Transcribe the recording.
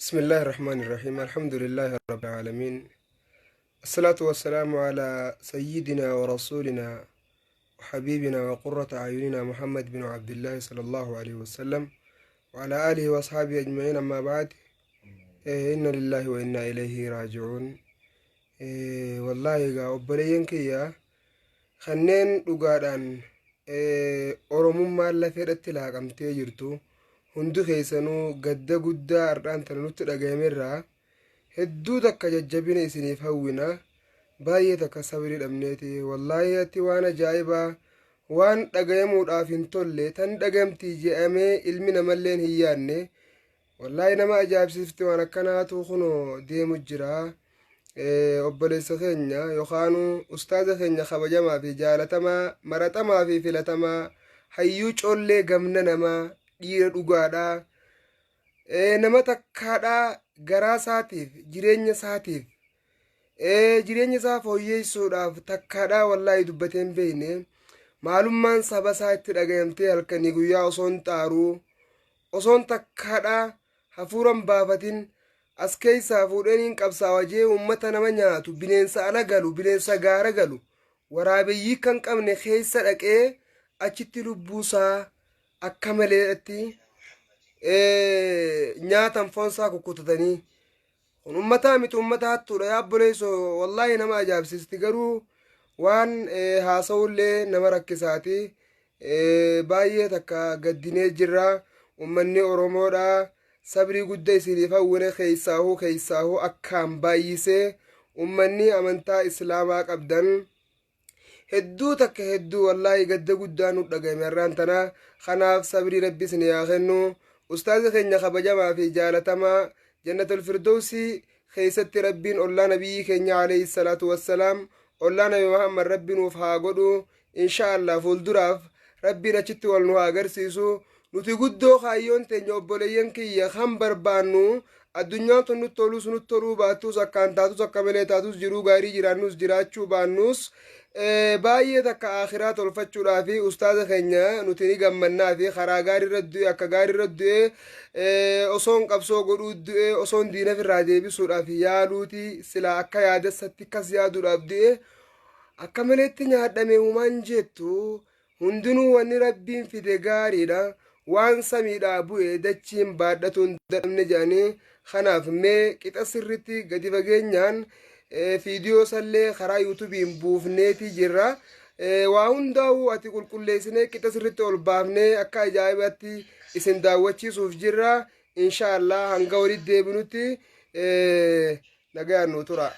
بسم الله الرحمن الرحيم الحمد لله رب العالمين الصلاة والسلام على سيدنا ورسولنا وحبيبنا وقرة أعيننا محمد بن عبد الله صلى الله عليه وسلم وعلى آله وأصحابه أجمعين أما بعد إيه إنا لله وإنا إليه راجعون إيه والله egaa obboleeyyan kiyya kanneen dhugaadhaan Oromummaan lafeedhatti laaqamtee jirtu hundi keessanuu gadda guddaa har'aan tana nutti dhagayamerraa hedduu takka jajjabina isiniif hawwina. Baay'ee takka sabrii dhabneeti wallaahi. Ati waan ajaa'ibaa, waan dhagayamuudhaaf hin tolle, tan dhagamtii je'amee ilmi namalleen hin yaadne, wallaahi nama ajaa'ibsiifti. Waan akkanaatu kunoo deemu jira. Obboleessa keenya yookaanu ustaaza keenya kabajamaa fi jaalatamaa, maratamaa fi filatamaa, hayyuu collee, gamna namaa, dhiira dhugaadhaa, nama takkaadhaa garaa isaatiif, jireenya isaatiif, jireenya isaa fooyyeessuudhaaf takkaadhaa wallaahi dubbatee hin beekne, maalummaan saba isaa itti dhagayamtee halkanii guyyaa osoon xaaruu, osoon takkaadhaa hafuuran baafatin as keessaa fuudhaniin qabsaawa jee, uummata nama nyaatu, bineensa ala galu, bineensa gaara galu, waraabeyyii kan qabne keessa dhaqee achitti lubbuusaa akka maleetti nyaatan, foonsaa kukkutatanii. Kun ummataa miti, ummata hattuudha yaa obboleessoo. Wallaahi nama ajaa'ibsiisti, garuu waan haasa'ullee nama rakkisaati. Baay'ee takka gaddinee jirra. Ummanni Oromoodha, sabrii guddaa isiniif hawwine. Keessaahuu keessaahuu akkaan baay'isee ummanni amantaa Islaamaa qabdan hedduu takka hedduu wallaahi gadda guddaa nu dhagahame har'aan tana. Kanaaf sabrii Rabbi isin haa kennu. Ustaaza keenya kabajamaa fi jaalatamaa, Jannatul Firdowsii keessatti Rabbiin ollaa nabiyyi keenya alayhi salaatu wassalaam, ollaa Nabi Muhammad Rabbi nuuf haa godhu. Insha Allah fuulduraaf Rabbiin achitti wal nu haa agarsiisu. Nuti guddoo kaayyoon teenya, obboleeyyan kiyya, kan barbaannu addunyaan tun nutti tolus nutti toluu baattus, akkaan taatus akka malee taatus, jiruu gaarii jiraannus jiraachuu baannus, baay'ee takka akhiraa tolfachuudhaa fi ustaaza keenya nuti ni gammannaa fi karaa gaarii irra du'e, akka gaarii irra du'e, osoon qabsoo godhuu du'e, osoon diina irraa deebisuudhaaf yaaluuti silaa akka yaadessatti akkas yaaduudhaaf du'e, akka maleetti nyaadhame humaan jettu. Hundinuu wanni Rabbiin fide gaariidha, waan samiidhaa bu'e dachiin baadhatuun dadhabne jedhanii. Kanaaf mee qixa sirritti gadi fageenyaan fiidiyoo sallee karaa yuutuubiin buufneeti jirra. Waa hundaa'uu ati qulqulleessinee qixa sirritti ol baafnee akka ajaa'ibaatti isin daawwachiisuuf jirra. Insha Allah hanga walitti deebinutti nagayaan nu tura.